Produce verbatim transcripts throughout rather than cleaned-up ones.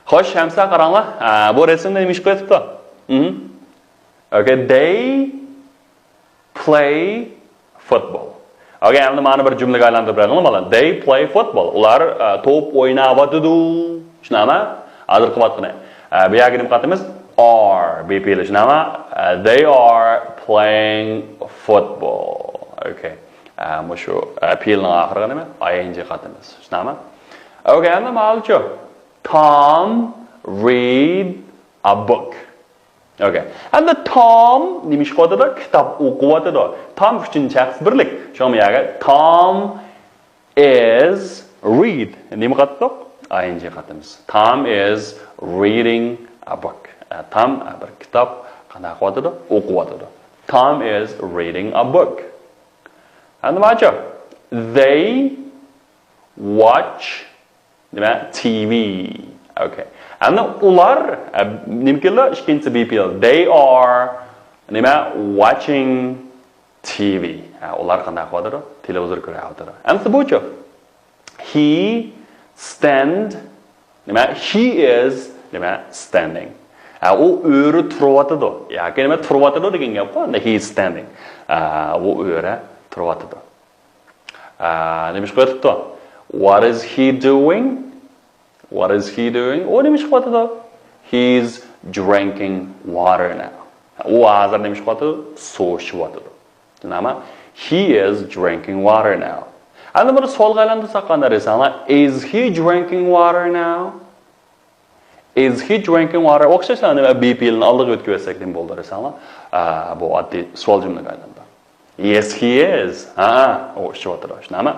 خوش، ھەمسە قاراڭلار. ئە، بۇ رەسىمدە نېمە ئىش قىلىۋېتىپتۇ؟ ھىم؟ Okay, they play football. Okay, ئەمدى مانا بىر جۈملىگە ئايلاندۇرۇپ بېرىڭلار مانا. They play football. ئۇلار، ئە، توپ ئويناۋاتىدۇ. شۇنداقمۇ؟ ھازىر قىلىۋاتقىنى. ئە، بۇ يەرگە نېمە قاتىمىز؟ Are، بى پېئىلى شۇنداقمۇ؟ ئە، they are playing football. Okay. ئە، مۇشۇ، ئە، پېئىلنىڭ ئاخىرىغا نېمە؟ I N G قاتىمىز. شۇنداقمۇ؟ Okay، ئەمدى ماۋۇچۇ. Tom read a book. Okay. ئەمدى Tom نېمە ئىش قىلىۋاتىدۇ؟ كىتاب ئوقۇۋاتىدۇ. Tom ئۈچىنچى شەخس بىرلىك. شۇڭا بۇ يەرگە Tom is read. نېمە قاتتۇق؟ I N G قاتىمىز. Tom is reading a book. ئە، Tom، ئە، بىر كىتاب قانداق قىلىۋاتىدۇ؟ ئوقۇۋاتىدۇ. Tom is reading a book. ئەمدى ماچۇ. They watch نېمە؟ T V. Okay. ئەمدى ئۇلار، ئە، نېمىكىنلار؟ ئىككىنچىسى بى پېئىل. They are نېمە؟ Watching T V. ھە، ئۇلار قانداق قىلىۋاتىدۇ؟ تېلېۋىزور كۆرۈۋاتىدۇ. ئەمدى بۇچۇ؟ He stand نېمە؟ He is نېمە؟ Standing. ھە، ئۇ ئۆرە تۇرۇۋاتىدۇ. ياكى نېمە؟ تۇرۇۋاتىدۇ دېگەن گەپقۇ. ئەمدى he is standing. ئە، ئۇ ئۆرە تۇرۇۋاتىدۇ. ئە، نېمە ئىش قىلىۋاتىپتۇ؟ What is he doing? What is he doing? ئۇ نېمە ئىش قىلىۋاتىدۇ؟ He's drinking water now. ئۇ ھازىر نېمە ئىش قىلىۋاتىدۇ؟ سۇ ئىچىۋاتىدۇ. شۇنداقمۇ؟ He is drinking water now. ئەمدى بۇنى سوئالغا ئايلاندۇرساق قانداق دېسەڭلار؟ Is he drinking water now? Is he drinking water? ئوخشاشلا نېمە؟ بى پېئىلنى ئالدىغا ئۆتكۈزسەك نېمە بولىدۇ دېسەڭلار؟ ئە، بۇ ئاددىي سوئال جۈملىگە ئايلاندى. Yes, he is. ھە، ئۇ ئىچىۋاتىدۇ. شۇنداقمۇ؟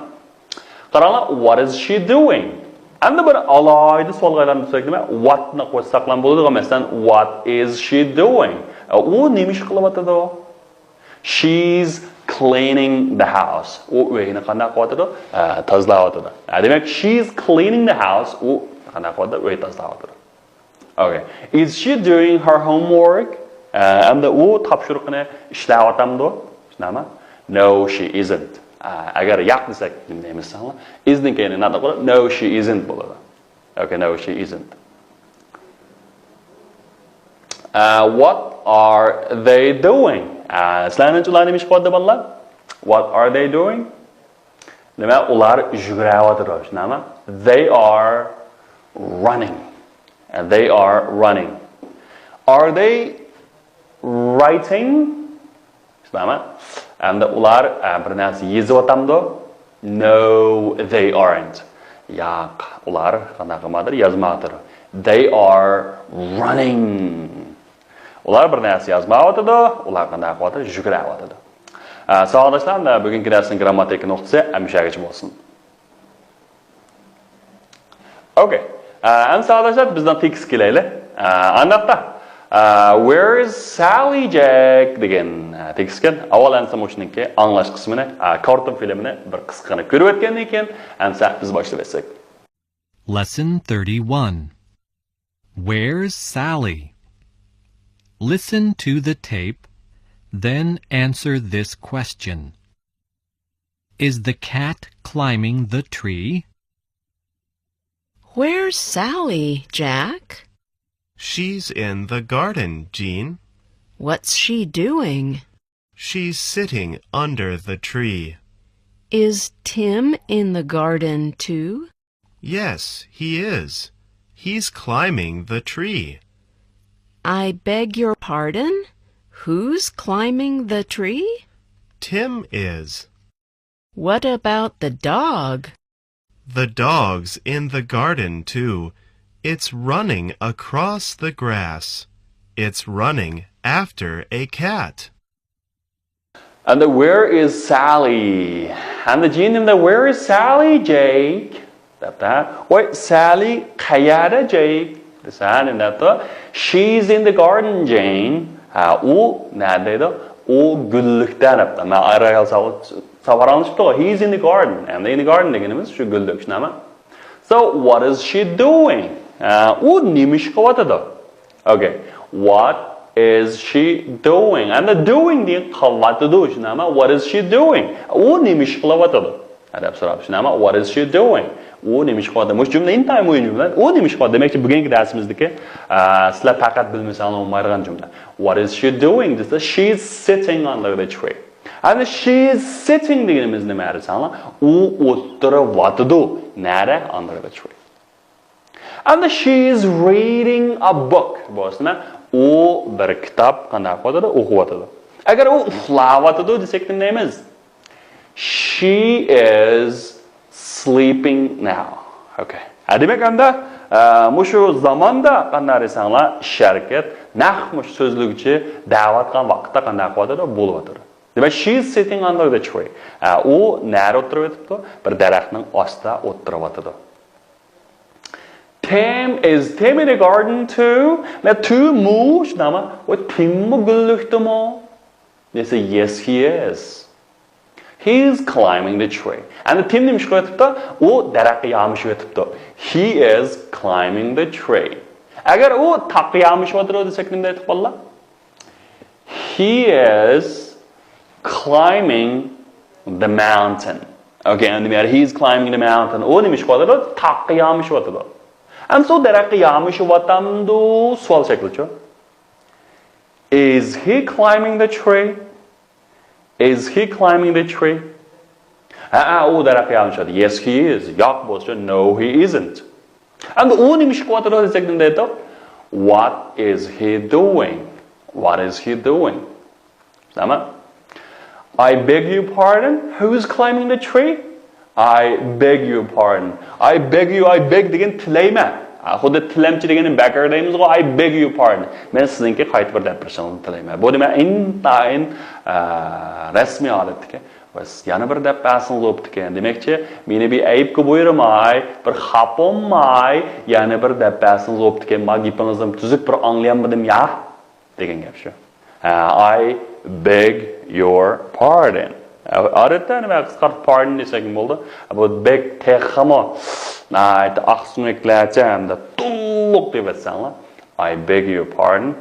قاراڭلار، what is she doing? ئەمدى بىر ئالاھىدە سوئالغا ئايلاندۇرساق نېمە؟ What نى قوشساقلا بولىدىغۇ. مەسىلەن، what is she doing? ئە، ئۇ نېمە ئىش قىلىۋاتىدۇ؟ She's cleaning the house. ئۇ ئۆينى قانداق قىلىۋاتىدۇ؟ ئە، تازىلاۋاتىدۇ. ئە، دېمەك، she's cleaning the house. ئۇ قانداق قىلىۋاتىدۇ؟ ئۆي تازىلاۋاتىدۇ. Okay. Is she doing her homework? ئە، ئەمدى ئۇ تاپشۇرۇقىنى ئىشلەۋاتامدۇ؟ شۇنداقمۇ؟ No, she isn't. ئە، ئەگەر ياق دېسەك، نېمە دەيمىز دېسەڭلار؟ Is نىڭ كەينى ناتىق بولۇپ، no, she isn't بولىدۇ. Okay, no, she isn't. ئە، what are they doing? ئە، سىلەرنىڭچە ئۇلار نېمە ئىش قىلىۋاتىدۇ، بالىلار؟ What are they doing? نېمە، ئۇلار يۈگۈرۈۋاتىدۇ، شۇنداقمۇ؟ They are running. They are running. Are they writing? شۇنداقمۇ؟ ئەمدى ئۇلار، ئە، بىر نەرسە يېزىۋاتامدۇ؟ No, they aren't. ياق، ئۇلار قانداق قىلمايدۇ؟ يازمايدۇ. They are running. ئۇلار بىر نەرسە يازمايۋاتىدۇ، ئۇلار قانداق قىلىۋاتىدۇ؟ يۈگۈرۈۋاتىدۇ. ئە، ساۋاقداشلار، بۈگۈنكى دەرسنىڭ گىرامماتىكا نۇقتىسى ئەمىشەگىچە بولسۇن. Okay. ئە، ئەمدى ساۋاقداشلار، بىزنىڭ تېكىستكە كېلەيلى. ئە، ئانداقتا، ئە، Where is Sally, Jack؟ دېگەن، ئە، تېكىستكەن. ئاۋۋال ئەمسە مۇشۇنىڭكى ئاڭلاش قىسمىنى، ئە، كارتون فىلىمىنى بىر قىسقىغىنە كۆرۈۋەتكەندىن كېيىن، ئەمسە بىز باشلىۋەتسەك. Lesson thirty-one. Where's Sally? Listen to the tape, then answer this question. Is the cat climbing the tree? Where's Sally, Jack? She's in the garden, Jean. What's she doing? She's sitting under the tree. Is Tim in the garden too? Yes, he is. He's climbing the tree. I beg your pardon? Who's climbing the tree? Tim is. What about the dog? The dog's in the garden too. It's running across the grass. It's running after a cat. And where is Sally? And the Jean, and the, where is Sally, Jake? دەپتۇ. ۋاي، سالى قەيەردە، جېك؟ دېسە، نېمە دەپتۇ؟ She's in the garden, Jean. ھە، ئۇ نەدە دەيدۇ؟ ئۇ گۈللۈكتە دەپتۇ. مەن ئايرىغان ساۋ-، ساۋاقداشلىرىمغا، he's in the garden. ئەمدى in the garden دېگىنىمىز شۇ گۈللۈك، شۇنداقمۇ؟ So, what is she doing? ھە، ئۇ نېمە ئىش قىلىۋاتىدۇ؟ Okay. What is she doing? ئەمدى doing دېگەن قىلىۋاتىدۇ، شۇنداقمۇ؟ What is she doing? ئۇ نېمە ئىش قىلىۋاتىدۇ؟ ھە، دەپ سوراپتۇ، شۇنداقمۇ؟ What is she doing? ئۇ نېمە ئىش قىلىۋاتىدۇ؟ مۇشۇ جۈملە ئىنتايىن مۇھىم جۈملە. ئۇ نېمە ئىش قىلىۋاتىدۇ؟ دېمەكچى، بۈگۈنكى دەرسىمىزدىكى، ئە، سىلەر پەقەت بىلمىسەڭلار بولمايدىغان جۈملە. What is she doing دېسە، she is sitting under the tree. ئەمدى she is sitting دېگىنىمىز نېمە دېسەڭلار؟ ئۇ ئولتۇرۇۋاتىدۇ. نەدە؟ Under the tree. And she is reading a book. بولسىمۇ، ئۇ بىر كىتاب قانداق قىلىۋاتىدۇ؟ ئوقۇۋاتىدۇ. ئەگەر ئۇ ئۇخلاۋاتىدۇ دېسەك نېمە دەيمىز؟ She is sleeping now. Okay. ھە، دېمەك، ئەمدى، ئە، مۇشۇ زاماندا قانداق دېسەڭلار، ئىش ھەرىكەت نەق مۇشۇ سۆزلىگۈچى دەۋاتقان ۋاقىتتا قانداق قىلىۋاتىدۇ؟ بولۇۋاتىدۇ. دېمەك، she is sitting under the tree. ئە، ئۇ نەدە ئولتۇرۇۋېتىپتۇ؟ بىر دەرەخنىڭ ئاستىدا ئولتۇرۇۋاتىدۇ. Tim, is Tim in the garden too? مە تۈ مۇ، شۇنداقمۇ؟ ئۇ تىممۇ گۈللۈكتىمۇ؟ دېسە، yes, he is. He is climbing the tree. ئەمدى تىم نېمە ئىش قىلىۋېتىپتۇ؟ ئۇ دەرەخكە يامىشىۋېتىپتۇ. He is climbing the tree. ئەگەر ئۇ تاغقا يامىشىۋاتىدۇ دېسەك، نېمە دەيدۇ بالىلار؟ He is climbing the mountain. Okay, ئەمدى مەيەر، he is climbing the mountain. ئۇ نېمە ئىش قىلىۋاتىدۇ؟ تاغقا يامىشىۋاتىدۇ. ئەمدى ئۇ دەرەخكە يامىشىۋاتامدۇ؟ سوئال شەكلىچۇ. Is he climbing the tree? Is he climbing the tree? ھەئە، ئۇ دەرەخكە يامىشىۋاتىدۇ. Yes, he is. ياق بولسا، no, he isn't. ئەمدى ئۇ نېمە ئىش قىلىۋاتىدۇ دېسەك، نېمە دەيدۇ؟ What is he doing? What is he doing? تامام. I beg your pardon? Who is climbing the tree? I beg your pardon. I beg you, I beg دېگەن تىلەيمەن. ھە، خۇددى تىلەمچى دېگەننى beggar دەيمىزغۇ. I beg your pardon. مەن سىزنىڭكى قايتا بىر دەپ بېرىشىڭىزنى تىلەيمەن. بۇ نېمە؟ ئىنتايىن، ئە، رەسمىي ھالەتتىكى. بەس، يەنە بىر دەپ بەرسىڭىز بوپتىكەن. دېمەكچى، مېنى بىر ئەيىبكە بۇيرۇماي، بىر خاپا بولماي، يەنە بىر دەپ بەرسىڭىز بوپتىكەن. ما گېپىڭىزنى تۈزۈك بىر ئاڭلىيالمىدىم يا، دېگەن گەپ شۇ. ھە، I beg your pardon. ئادەتتە نېمە قىسقارتىپ pardon دېسەكمۇ بولىدۇ. بۇ beg تېخىمۇ ناھايىتى ئاقسۆڭەكلەرچە ھەمدە تولۇق دەپ ئېيتساڭلار. I beg your pardon.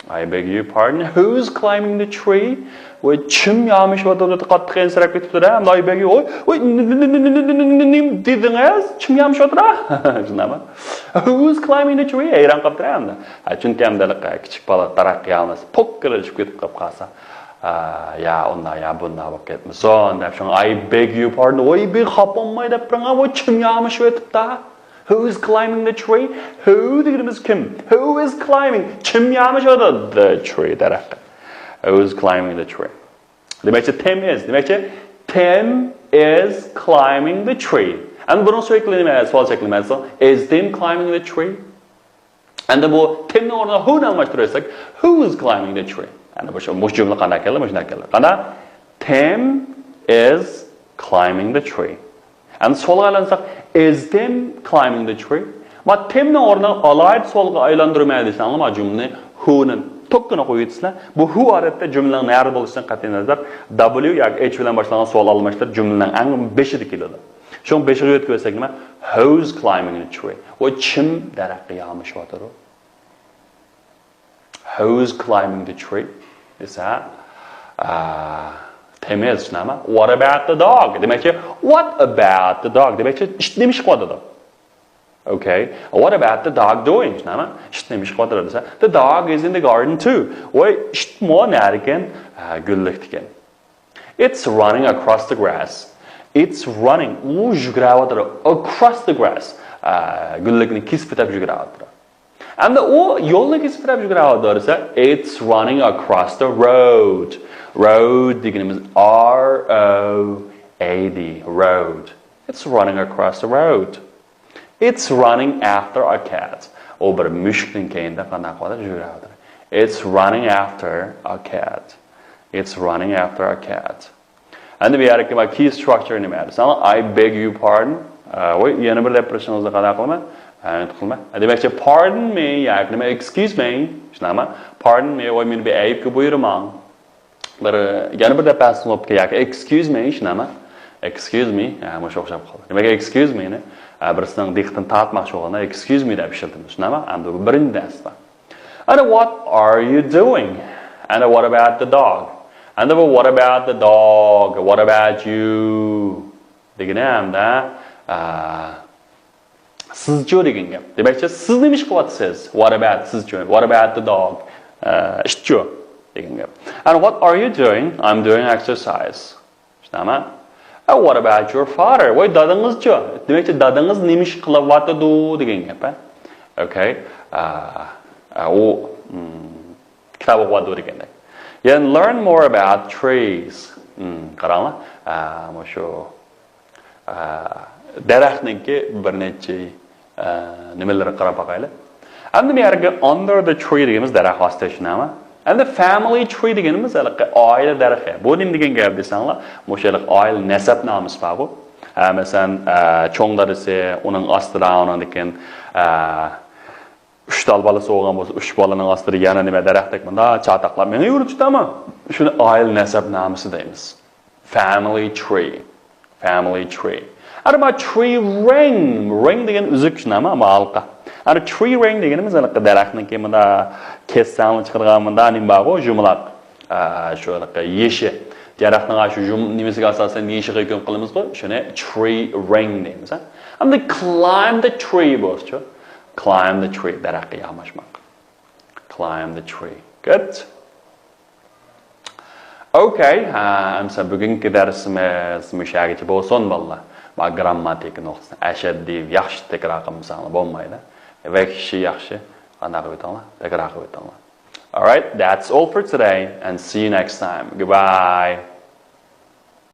I beg your pardon. Who's climbing the tree? ۋاي، چىم يامىشىۋاتىدۇ، قاتتىق ئەنسىرەپ كېتىپتۇ-دە. ھەمدە I beg you. ۋاي، ۋاي، نېمە دېدىڭىز؟ چىم يامىشىۋاتىدۇ. شۇنداقمۇ؟ Who's climbing the tree? ھەيران قاپتۇ-دە ھەمدە. ھە، چۈنكى ھەمدە كىچىك بالا دەرەخكە يامىسا، پوككىلا چۈشۈپ كېتىپ قاپ قالسا. ئا، يا ئۇنداق، يا بۇنداق بولۇپ كەتمىسۇن دەپ، شۇڭا I beg your pardon. ۋاي، بىر خاپا بولماي دەپ بېرىڭ، ۋاي، چىم يامىشىۋېتىپتۇ. Who is climbing the tree? Who دېگىنىمىز كىم؟ Who is climbing؟ كىم يامىشىۋاتىدۇ؟ The tree، دەرەخكە. Who is climbing the tree? دېمەكچى، Tim is. دېمەكچى، Tim is climbing the tree. ئەمدى بۇنىڭ سۆزلىرى نېمە؟ سوئال شەكلى مەن دېسەم، is Tim climbing the tree? ئەمدى بۇ Tim نىڭ ئورنىغا who نى ئالماشتۇرۇۋەتسەك، who is climbing the tree؟ ئەمدى مۇشۇ، مۇشۇ جۈملە قانداق كەلدى؟ مۇشۇنداق كەلدى. قانداق؟ Tim is climbing the tree. ئەمدى سوئالغا ئايلانساق، is Tim climbing the tree؟ ما Tim نىڭ ئورنىغا ئالاھىدە سوئالغا ئايلاندۇرىمەن دېسەڭلار، ما جۈملىنى who نى توككىنا قويۇۋېتىسىلەر. بۇ who ئادەتتە جۈملىنىڭ نەدە بولۇشىدىن قەتئىينەزەر، W ياكى H بىلەن باشلانغان سوئال ئالماشتۇرۇپ جۈملىنىڭ ئەڭ بېشىدا كېلىدۇ. شۇڭا بېشىغا يۆتكىۋەتسەك نېمە؟ Who's climbing the tree؟ ۋاي، چىم دەرەخكە يامىشىۋاتىدۇ. Who's climbing the tree؟ دېسە، ئا، Tim is، نېمە؟ What about the dog؟ دېمەكچى، what about the dog؟ دېمەكچى، ئىت نېمە ئىش قىلىۋاتىدۇ؟ Okay. What about the dog doing؟ نېمە؟ ئىت نېمە ئىش قىلىۋاتىدۇ دېسە، the dog is in the garden too. ۋاي، ئىتمۇ نەدىكەن؟ ھە، گۈللۈكتىكەن. It's running across the grass. It's running. ئۇ يۈگۈرۈۋاتىدۇ. Across the grass. ئە، گۈللۈكنى كېسىپ ئۆتۈپ يۈگۈرۈۋاتىدۇ. ئەمدى ئۇ يولنى كېسىپ ئۆتۈپ يۈگۈرۈۋاتىدۇ دېسە، it's running across the road. Road دېگىنىمىز R O A D. Road. It's running across the road. It's running after a cat. ئۇ بىر مۈشۈكنىڭ كەينىدە قانداق قىلىۋاتىدۇ؟ يۈگۈرۈۋاتىدۇ. It's running after a cat. It's running after a cat. ئەمدى بۇ يەردىكى ما key structure نېمە دېسەڭلار، I beg you pardon. ئە، ۋاي، يەنە بىر دەپ بېرىشىڭىزنى قانداق قىلىمەن؟ ئە، ئۇنتۇپ قالماي. ئە، دېمەكچى، pardon me ياكى نېمە، excuse me. شۇنداقمۇ؟ Pardon me، ۋاي، مېنى بىر ئەيىبكە بۇيرۇماڭ. بىر، يەنە بىر دەپ بەرسىڭىز بوپتىكەن ياكى excuse me، شۇنداقمۇ؟ Excuse me، ھە، مۇشۇ ئوخشاپ قالدى. دېمەك، excuse me نى، ھە، بىرسىنىڭ دىققىتىنى تارتماقچى بولغاندا excuse me دەپ ئىشلىتىمىز، شۇنداقمۇ؟ ئەمدى بۇ بىرىنچى دەرس بار. And what are you doing? And what about the dog? And what about the dog? What about you? دېگىنى ھەمدە، ئە، سىزچۇ دېگەن گەپ. دېمەكچى، سىز نېمە ئىش قىلىۋاتىسىز؟ What about سىزچۇ؟ What about the dog? ئە، ئىتچۇ دېگەن گەپ. And what are you doing? I'm doing exercise. شۇنداقمۇ؟ What about your father? ۋاي، دادىڭىزچۇ؟ دېمەكچى، دادىڭىز نېمە ئىش قىلىۋاتىدۇ دېگەن گەپ، ھە؟ Okay. ئە، ئە، ئۇ، مم، كىتاب ئوقۇۋاتىدۇ دېگەندەك. يەنى learn more about trees. مم، قاراڭلار. ئە، مۇشۇ، ئە، دەرەخنىڭكى بىر نەچچە، ئە، نېمىلىرىگە قاراپ باقايلى. ئەمدى بۇ يەرگە under the tree دېگىنىمىز دەرەخ ئاستى، شۇنداقمۇ؟ ئەمدى family tree دېگىنىمىز ھېلىقى ئائىلە دەرىخى. بۇ نېمە دېگەن گەپ دېسەڭلار، مۇشۇ ھېلىقى ئائىلە نەسەبنامىسى بارغۇ. ئە، مەسىلەن، ئە، چوڭ دادىسى، ئۇنىڭ ئاستىدا، ئۇنىڭدىن كېيىن، ئە، ئۈچ تال بالىسى بولغان بولسا، ئۈچ بالىنىڭ ئاستىدا يەنە نېمە دەرەختەك مۇنداق چاتاقلاپ مېڭىۋېرىدۇ، شۇنداقمۇ؟ شۇنى ئائىلە نەسەبنامىسى دەيمىز. Family tree. Family tree. ئەمما tree ring. Ring دېگەن ئۈزۈك، شۇنداقمۇ؟ ئەمما ھالقا. ئەنە tree ring دېگىنىمىز ھېلىقى دەرەخنىڭكى مۇنداق كەسسەڭلار چىقىدىغان مۇنداق نېمە بارغۇ، يۇمىلاق. ئە، شۇ ھېلىقى يېشى. دەرەخنىڭ شۇ يۇم-، نېمىسىگە ئاساسەن يېشىغا ھۆكۈم قىلىمىزغۇ، شۇنى tree ring دەيمىز، ھە؟ ئەمدى climb the tree بولسىچۇ؟ Climb the tree، دەرەخكە ياماشماق. Climb the tree. Good. Okay، ھە، ئەمسە بۈگۈنكى دەرسىمىز مۇشۇ يەرگىچە بولسۇن، بالىلار. ما گرامماتىكا نۇقتىسىنى ئەشەددىي ياخشى تەكرار قىلمىساڭلار بولمايدۇ. ۋەھشىي ياخشى. قانداق قىلىۋېتىڭلار؟ تەكرار قىلىۋېتىڭلار. Alright, that's all for today and see you next time. Goodbye.